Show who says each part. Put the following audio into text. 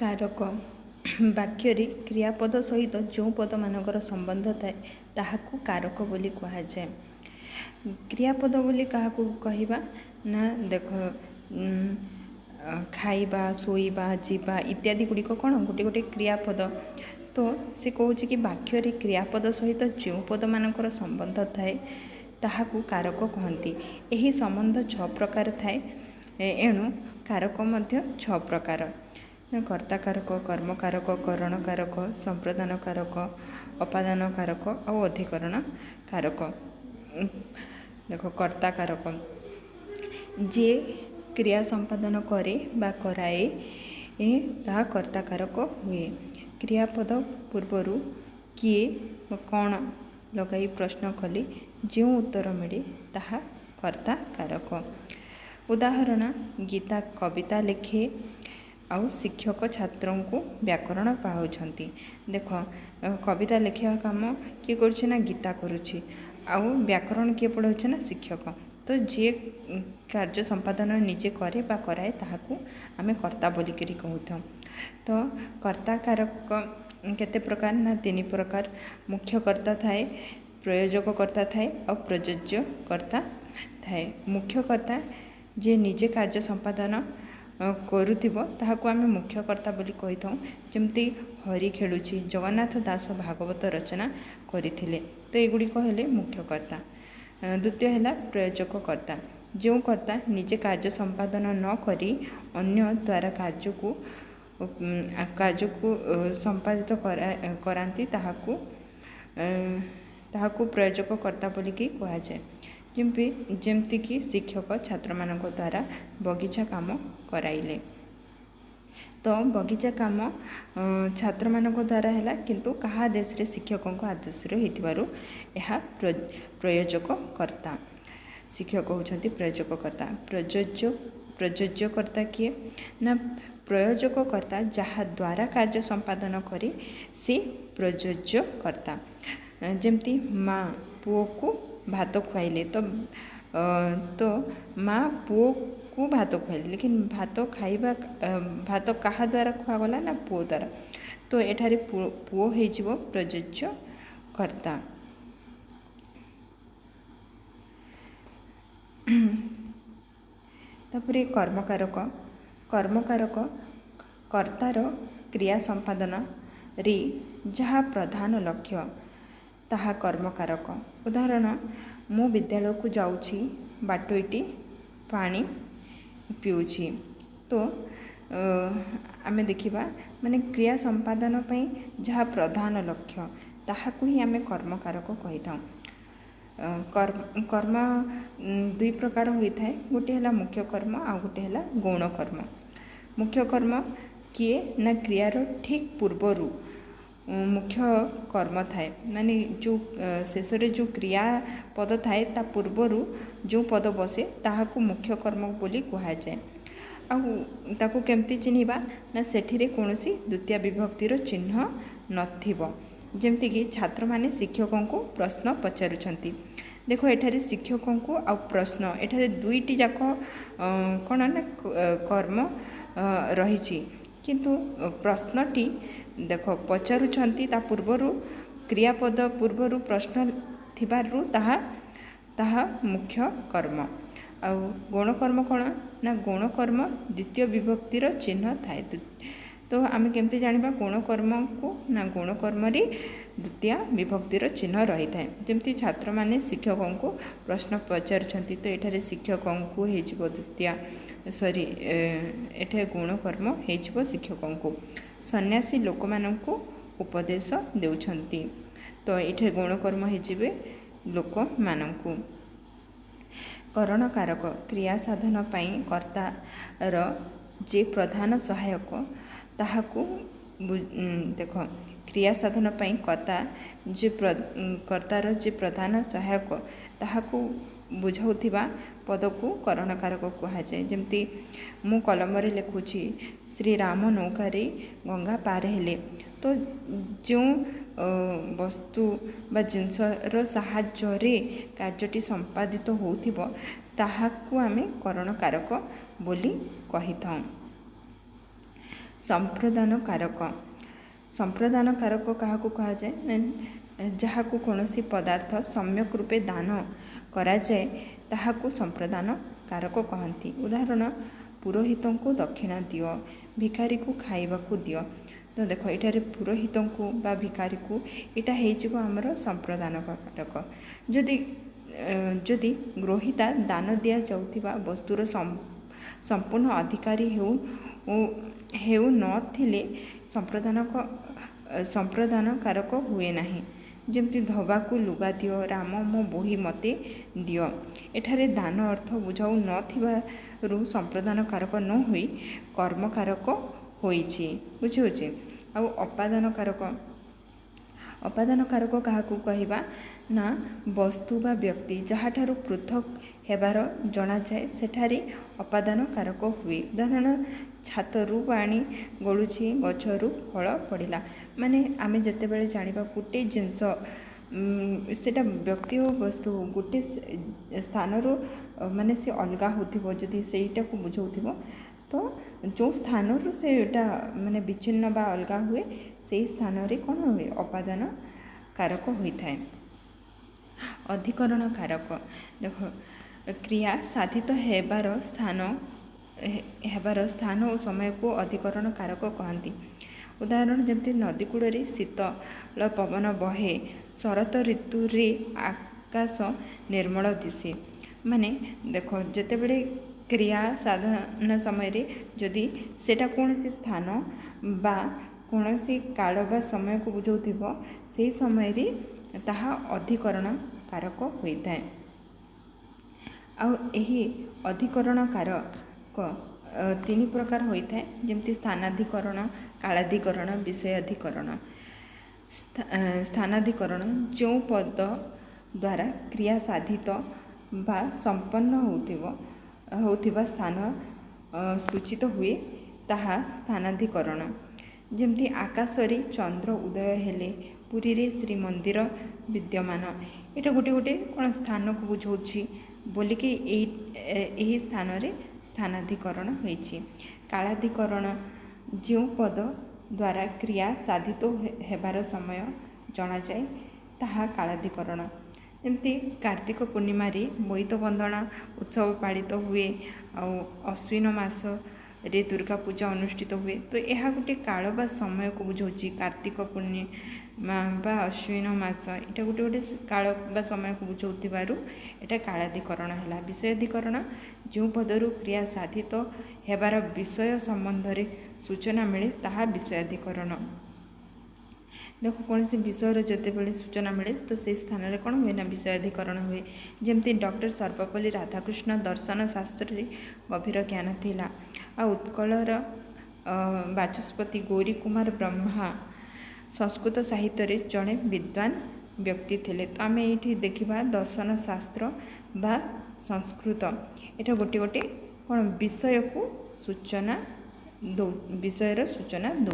Speaker 1: କାରକ। ବାକ୍ୟରେ କ୍ରିୟାପଦ ସହିତ ଯେଉଁ ପଦମାନଙ୍କର ସମ୍ବନ୍ଧ ଥାଏ, ତାହାକୁ କାରକ ବୋଲି କୁହାଯାଏ। କ୍ରିୟାପଦ ବୋଲି କାହାକୁ କହିବା ନା, ଦେଖ, ଖାଇବା, ଶୋଇବା, ଯିବା ଇତ୍ୟାଦି ଗୁଡ଼ିକ କ'ଣ ଗୋଟେ ଗୋଟେ କ୍ରିୟାପଦ। ତ ସେ କହୁଛି କି ବାକ୍ୟରେ କ୍ରିୟାପଦ ସହିତ ଯେଉଁ ପଦମାନଙ୍କର ସମ୍ବନ୍ଧ ଥାଏ, ତାହାକୁ କାରକ କହନ୍ତି। ଏହି ସମ୍ବନ୍ଧ 6 ପ୍ରକାର ଥାଏ, ଏଣୁ କାରକ ମଧ୍ୟ 6 ପ୍ରକାର: କର୍ତ୍ତା କାରକ, କର୍ମକାରକ, କରଣ କାରକ, ସମ୍ପ୍ରଦାନ କାରକ, ଅପାଦାନ କାରକ ଆଉ ଅଧିକରଣ କାରକ। ଦେଖ, କର୍ତ୍ତା କାରକ: ଯିଏ କ୍ରିୟା ସମ୍ପାଦନ କରେ ବା କରାଏ, ତାହା କର୍ତ୍ତା କାରକ ହୁଏ। କ୍ରିୟାପଦ ପୂର୍ବରୁ କିଏ, କ'ଣ ଲଗାଇ ପ୍ରଶ୍ନ କଲେ ଯେଉଁ ଉତ୍ତର ମିଳେ, ତାହା କର୍ତ୍ତା କାରକ। ଉଦାହରଣ: ଗୀତା କବିତା ଲେଖେ ଆଉ ଶିକ୍ଷକ ଛାତ୍ରଙ୍କୁ ବ୍ୟାକରଣ ପଢ଼ାଉଛନ୍ତି। ଦେଖ, କବିତା ଲେଖିବା କାମ କିଏ କରୁଛି ନା ଗୀତା କରୁଛି, ଆଉ ବ୍ୟାକରଣ କିଏ ପଢ଼ାଉଛି ନା ଶିକ୍ଷକ। ତ ଯିଏ କାର୍ଯ୍ୟ ସମ୍ପାଦନ ନିଜେ କରେ ବା କରାଏ, ତାହାକୁ ଆମେ କର୍ତ୍ତା ବୋଲିକିରି କହୁଥାଉ। ତ କର୍ତ୍ତା କାରକ କେତେ ପ୍ରକାର ନା 3 ପ୍ରକାର। ମୁଖ୍ୟ କର୍ତ୍ତା ଥାଏ, ପ୍ରୟୋଜକ କର୍ତ୍ତା ଥାଏ ଆଉ ପ୍ରଯୋଜ୍ୟ କର୍ତ୍ତା ଥାଏ। ମୁଖ୍ୟ କର୍ତ୍ତା: ଯିଏ ନିଜେ କାର୍ଯ୍ୟ ସମ୍ପାଦନ କରୁଥିବ, ତାହାକୁ ଆମେ ମୁଖ୍ୟ କର୍ତ୍ତା ବୋଲି କହିଥାଉ। ଯେମିତି ହରି ଖେଳୁଛି, ଜଗନ୍ନାଥ ଦାସ ଭାଗବତ ରଚନା କରିଥିଲେ। ତ ଏଗୁଡ଼ିକ ହେଲେ ମୁଖ୍ୟ କର୍ତ୍ତା। ଦ୍ୱିତୀୟ ହେଲା ପ୍ରୟୋଜକ କର୍ତ୍ତା। ଯେଉଁ କର୍ତ୍ତା ନିଜେ କାର୍ଯ୍ୟ ସମ୍ପାଦନ ନ କରି ଅନ୍ୟ ଦ୍ୱାରା କାର୍ଯ୍ୟକୁ ସମ୍ପାଦିତ କରାନ୍ତି, ତାହାକୁ ପ୍ରୟୋଜକ କର୍ତ୍ତା ବୋଲିକି କୁହାଯାଏ। ଯେମିତିକି ଶିକ୍ଷକ ଛାତ୍ରମାନଙ୍କ ଦ୍ୱାରା ବଗିଚା କାମ କରାଇଲେ। ତ ବଗିଚା କାମ ଛାତ୍ରମାନଙ୍କ ଦ୍ୱାରା ହେଲା, କିନ୍ତୁ କାହା ଆଦେଶରେ? ଶିକ୍ଷକଙ୍କ ଆଦେଶରେ ହୋଇଥିବାରୁ ଏହା ପ୍ରୟୋଜକ କର୍ତ୍ତା। ଶିକ୍ଷକ ହେଉଛନ୍ତି ପ୍ରୟୋଜକ କର୍ତ୍ତା। ପ୍ରଯୋଜ୍ୟ କର୍ତ୍ତା କିଏ ନା, ପ୍ରୟୋଜକ କର୍ତ୍ତା ଯାହା ଦ୍ୱାରା କାର୍ଯ୍ୟ ସମ୍ପାଦନ କରେ, ସେ ପ୍ରଯୋଜ୍ୟ କର୍ତ୍ତା। ଯେମିତି ମା ପୁଅକୁ ଭାତ ଖୁଆଇଲେ। ତ ମା ପୁଅକୁ ଭାତ ଖୁଆଇଲେ, ଲେକିନ୍ ଭାତ ଖାଇବା, ଭାତ କାହା ଦ୍ୱାରା ଖୁଆଗଲା ନା ପୁଅ ଦ୍ୱାରା। ତ ଏଠାରେ ପୁଅ ହେଇଯିବ ପ୍ରଯୋଜ୍ୟ କର୍ତ୍ତା। ତାପରେ କର୍ମକାରକ। କର୍ମକାରକ: କର୍ତ୍ତାର କ୍ରିୟା ସମ୍ପାଦନରେ ଯାହା ପ୍ରଧାନ ଲକ୍ଷ୍ୟ, ତାହା କର୍ମକାରକ। ଉଦାହରଣ: ମୁଁ ବିଦ୍ୟାଳୟକୁ ଯାଉଛି, ବାଟୋଇଟି ପାଣି ପିଉଛି। ତ ଆମେ ଦେଖିବା, ମାନେ କ୍ରିୟା ସମ୍ପାଦନ ପାଇଁ ଯାହା ପ୍ରଧାନ ଲକ୍ଷ୍ୟ, ତାହାକୁ ହିଁ ଆମେ କର୍ମକାରକ କହିଥାଉ। କର୍ମ ଦୁଇ ପ୍ରକାର ହୋଇଥାଏ। ଗୋଟିଏ ହେଲା ମୁଖ୍ୟ କର୍ମ ଆଉ ଗୋଟିଏ ହେଲା ଗୌଣ କର୍ମ। ମୁଖ୍ୟ କର୍ମ କିଏ ନା କ୍ରିୟାର ଠିକ୍ ପୂର୍ବରୁ ମୁଖ୍ୟ କର୍ମ ଥାଏ, ମାନେ ଯେଉଁ ଶେଷରେ ଯେଉଁ କ୍ରିୟା ପଦ ଥାଏ, ତା ପୂର୍ବରୁ ଯେଉଁ ପଦ ବସେ, ତାହାକୁ ମୁଖ୍ୟ କର୍ମ ବୋଲି କୁହାଯାଏ। ଆଉ ତାକୁ କେମିତି ଚିହ୍ନିବା ନା ସେଠିରେ କୌଣସି ଦ୍ୱିତୀୟ ବିଭକ୍ତିର ଚିହ୍ନ ନଥିବ। ଯେମିତିକି ଛାତ୍ରମାନେ ଶିକ୍ଷକଙ୍କୁ ପ୍ରଶ୍ନ ପଚାରୁଛନ୍ତି। ଦେଖ, ଏଠାରେ ଶିକ୍ଷକଙ୍କୁ ଆଉ ପ୍ରଶ୍ନ, ଏଠାରେ ଦୁଇଟି ଯାକ କ'ଣ ନା କର୍ମ ରହିଛି, କିନ୍ତୁ ପ୍ରଶ୍ନଟି ଦେଖ, ପଚାରୁଛନ୍ତି, ତା ପୂର୍ବରୁ କ୍ରିୟାପଦ ପୂର୍ବରୁ ପ୍ରଶ୍ନ ଥିବାରୁ ତାହା ମୁଖ୍ୟ କର୍ମ। ଆଉ ଗୌଣ କର୍ମ କ'ଣ ନା ଗୌଣ କର୍ମ ଦ୍ୱିତୀୟ ବିଭକ୍ତିର ଚିହ୍ନ ଥାଏ। ତ ଆମେ କେମିତି ଜାଣିବା ଗୌଣ କର୍ମକୁ ନା ଗୌଣ କର୍ମରେ ଦ୍ୱିତୀୟ ବିଭକ୍ତିର ଚିହ୍ନ ରହିଥାଏ। ଯେମିତି ଛାତ୍ରମାନେ ଶିକ୍ଷକଙ୍କୁ ପ୍ରଶ୍ନ ପଚାରୁଛନ୍ତି। ତ ଏଠାରେ ଶିକ୍ଷକଙ୍କୁ ହେଇଯିବ ଦ୍ୱିତୀୟ, ସରି, ଏଠାରେ ଗୌଣ କର୍ମ ହେଇଯିବ ଶିକ୍ଷକଙ୍କୁ। ସନ୍ନ୍ୟାସୀ ଲୋକମାନଙ୍କୁ ଉପଦେଶ ଦେଉଛନ୍ତି। ତ ଏଠାରେ ଗୌଣ କର୍ମ ହେଇଯିବେ ଲୋକମାନଙ୍କୁ। କରଣକାରକ: କ୍ରିୟା ସାଧନ ପାଇଁ କର୍ତ୍ତାର ଯେ ପ୍ରଧାନ ସହାୟକ, ତାହାକୁ, ଦେଖ, କ୍ରିୟା ସାଧନ ପାଇଁ କର୍ତ୍ତାର ଯେ ପ୍ରଧାନ ସହାୟକ, ତାହାକୁ ବୁଝାଉଥିବା ପଦକୁ କରଣକାରକ କୁହାଯାଏ। ଯେମିତି ମୁଁ କଲମରେ ଲେଖୁଛି, ଶ୍ରୀରାମ ନୌକାରେ ଗଙ୍ଗା ପାର ହେଲେ। ତ ଯେଉଁ ବସ୍ତୁ ବା ଜିନିଷର ସାହାଯ୍ୟରେ କାର୍ଯ୍ୟଟି ସମ୍ପାଦିତ ହେଉଥିବ, ତାହାକୁ ଆମେ କରଣକାରକ ବୋଲି କହିଥାଉ। ସମ୍ପ୍ରଦାନ କାରକ। ସମ୍ପ୍ରଦାନ କାରକ କାହାକୁ କୁହାଯାଏ ନା, ଯାହାକୁ କୌଣସି ପଦାର୍ଥ ସମ୍ୟକ ରୂପେ ଦାନ କରାଯାଏ ତାହାକୁ ସମ୍ପ୍ରଦାନ କାରକ କହନ୍ତି। ଉଦାହରଣ, ପୁରୋହିତଙ୍କୁ ଦକ୍ଷିଣା ଦିଅ, ଭିକାରୀକୁ ଖାଇବାକୁ ଦିଅ। ତ ଦେଖ, ଏଠାରେ ପୁରୋହିତଙ୍କୁ ବା ଭିକାରୀକୁ, ଏଇଟା ହେଇଯିବ ଆମର ସମ୍ପ୍ରଦାନ କାରକ। ଯଦି ଗ୍ରହୀତା ଦାନ ଦିଆଯାଉଥିବା ବସ୍ତୁର ସମ୍ପୂର୍ଣ୍ଣ ଅଧିକାରୀ ହେଉ ନଥିଲେ ସମ୍ପ୍ରଦାନ କାରକ ହୁଏ ନାହିଁ। ଯେମିତି ଧୋବାକୁ ଲୁଗା ଦିଅ, ରାମ ମୋ ବହି ମୋତେ ଦିଅ। ଏଠାରେ ଦାନ ଅର୍ଥ ବୁଝାଉ ନଥିବାରୁ ସମ୍ପ୍ରଦାନ କାରକ ନ ହୋଇ କର୍ମକାରକ ହୋଇଛି। ବୁଝିହେଉଛି? ଆଉ ଅପାଦାନ କାରକ। ଅପାଦାନ କାରକ କାହାକୁ କହିବା ନା, ବସ୍ତୁ ବା ବ୍ୟକ୍ତି ଯାହାଠାରୁ ପୃଥକ ହେବାର ଜଣାଯାଏ ସେଠାରେ ଅପାଦାନ କାରକ ହୁଏ। ଉଦାହରଣ, ଛାତରୁ ପାଣି ଗଳୁଛି, ଗଛରୁ ଫଳ ପଡ଼ିଲା। ମାନେ ଆମେ ଯେତେବେଳେ ଜାଣିବା ଗୋଟେ ଜିନିଷ, ସେଇଟା ବ୍ୟକ୍ତି ହଉ ବସ୍ତୁ ହଉ, ଗୋଟେ ସ୍ଥାନରୁ ମାନେ ସେ ଅଲଗା ହେଉଥିବ, ଯଦି ସେଇଟାକୁ ବୁଝାଉଥିବ, ତ ଯେଉଁ ସ୍ଥାନରୁ ସେଇଟା ମାନେ ବିଚ୍ଛିନ୍ନ ବା ଅଲଗା ହୁଏ ସେଇ ସ୍ଥାନରେ କ'ଣ ହୁଏ? ଅପାଦାନ କାରକ ହୋଇଥାଏ। ଅଧିକରଣ କାରକ। ଦେଖ, କ୍ରିୟା ସାଧିତ ହେବାର ସ୍ଥାନ ଓ ସମୟକୁ ଅଧିକରଣ କାରକ କହନ୍ତି। ଉଦାହରଣ, ଯେମିତି ନଦୀ କୂଳରେ ଶୀତଳ ପବନ ବହେ, ଶରତ ଋତୁରେ ଆକାଶ ନିର୍ମଳ ଦିଶେ। ମାନେ ଦେଖ, ଯେତେବେଳେ କ୍ରିୟା ସାଧନ ସମୟରେ ଯଦି ସେଇଟା କୌଣସି ସ୍ଥାନ ବା କୌଣସି କାଳ ବା ସମୟକୁ ବୁଝାଉଥିବ, ସେହି ସମୟରେ ତାହା ଅଧିକରଣ କାରକ ହୋଇଥାଏ। ଆଉ ଏହି ଅଧିକରଣ କାରକ ତିନି ପ୍ରକାର ହୋଇଥାଏ, ଯେମିତି ସ୍ଥାନାଧିକରଣ, କାଳାଧିକରଣ, ବିଷୟାଧିକରଣ। ସ୍ଥାନାଧିକରଣ, ଯେଉଁ ପଦ ଦ୍ୱାରା କ୍ରିୟା ସାଧିତ ବା ସମ୍ପନ୍ନ ହେଉଥିବା ସ୍ଥାନ ସୂଚିତ ହୁଏ ତାହା ସ୍ଥାନାଧିକରଣ। ଯେମିତି ଆକାଶରେ ଚନ୍ଦ୍ର ଉଦୟ ହେଲେ, ପୁରୀରେ ଶ୍ରୀମନ୍ଦିର ବିଦ୍ୟମାନ। ଏଇଟା ଗୋଟେ ଗୋଟେ କ'ଣ ସ୍ଥାନକୁ ବୁଝାଉଛି ବୋଲିକି ଏହି ସ୍ଥାନରେ ସ୍ଥାନାଧିକରଣ ହୋଇଛି। କାଳାଧିକରଣ, ଯେଉଁ ପଦ ଦ୍ୱାରା କ୍ରିୟା ସାଧିତ ହେବାର ସମୟ ଜଣାଯାଏ ତାହା କାଳାଧିକରଣ। ଯେମିତି କାର୍ତ୍ତିକ ପୂର୍ଣ୍ଣିମାରେ ବୋଇତ ବନ୍ଦଣା ଉତ୍ସବ ପାଳିତ ହୁଏ, ଆଉ ଅଶ୍ୱିନ ମାସରେ ଦୁର୍ଗା ପୂଜା ଅନୁଷ୍ଠିତ ହୁଏ। ତ ଏହା ଗୋଟେ କାଳ ବା ସମୟକୁ ବୁଝାଉଛି। କାର୍ତ୍ତିକ ପୂର୍ଣ୍ଣିମା ବା ଅଶ୍ୱିନ ମାସ, ଏଇଟା ଗୋଟେ ଗୋଟେ କାଳ ବା ସମୟକୁ ବୁଝାଉଥିବାରୁ ଏଇଟା କାଳାଧିକରଣ ହେଲା। ବିଷୟାଧିକରଣ, ଯେଉଁ ପଦରୁ କ୍ରିୟା ସାଧିତ ହେବାର ବିଷୟ ସମ୍ବନ୍ଧରେ ସୂଚନା ମିଳେ ତାହା ବିଷୟାଧିକରଣ। ଦେଖ, କୌଣସି ବିଷୟର ଯେତେବେଳେ ସୂଚନା ମିଳେ ତ ସେଇ ସ୍ଥାନରେ କ'ଣ ହୁଏ ନା ବିଷୟାଧିକରଣ ହୁଏ। ଯେମିତି ଡକ୍ଟର ସର୍ବପଲ୍ଲୀ ରାଧାକୃଷ୍ଣ ଦର୍ଶନ ଶାସ୍ତ୍ରରେ ଗଭୀର ଜ୍ଞାନ ଥିଲା। ଆଉ ଉତ୍କଳର ବାଚସ୍ପତି ଗୌରୀ କୁମାର ବ୍ରହ୍ମା ସଂସ୍କୃତ ସାହିତ୍ୟରେ ଜଣେ ବିଦ୍ୱାନ ବ୍ୟକ୍ତି ଥିଲେ। ତ ଆମେ ଏଇଠି ଦେଖିବା ଦର୍ଶନ ଶାସ୍ତ୍ର ବା ସଂସ୍କୃତ, ଏଇଟା ଗୋଟେ ଗୋଟେ କ'ଣ ବିଷୟକୁ ସୂଚନା ଦଉ, ବିଷୟର ସୂଚନା ଦେଉ।